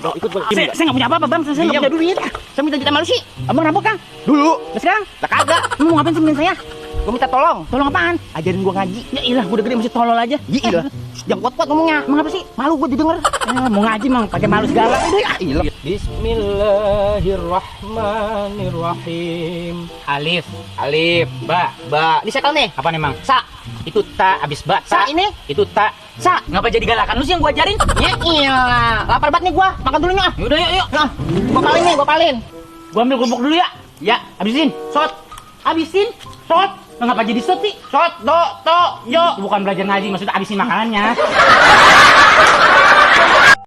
bro, ikut gua. Saya nggak punya apa-apa bang, saya nggak punya duit. Saya minta duit sama lu sih. Abang rampok kan? Dulu. Nah, sekarang? Lah kagak. Lu mau ngapain temenin saya? Gua minta tolong. Tolong apaan? Ajarin gua ngaji. Ya ilah, gua udah gede masih tolol aja. Iya. Jangan kuat-kuat ngomongnya. Emang apa sih? Malu gua didengar. Mau ngaji mang, pakai malu segala. Udah ya. Iya. Bismillahirrahmanirrahim. Alif, alif, ba. Ini sekal nih. Apa nih, Mang? Sa. Itu ta abis ba. Sa Ta. ini. Itu ta. Sa. Ngapa jadi galakan lu sih yang gua ajarin? Ya iyalah. Lapar banget nih gua. Makan dulunya. Yaudah, yuk. Nah, gua palin nih, gua palin. Gua ambil kerupuk dulu ya. Ya, habisin. Sot. Habisin. Sot. Lu ngapa jadi sot sih? Sot, do, to, yo. Bukan belajar ngaji, maksudnya habisin makanannya.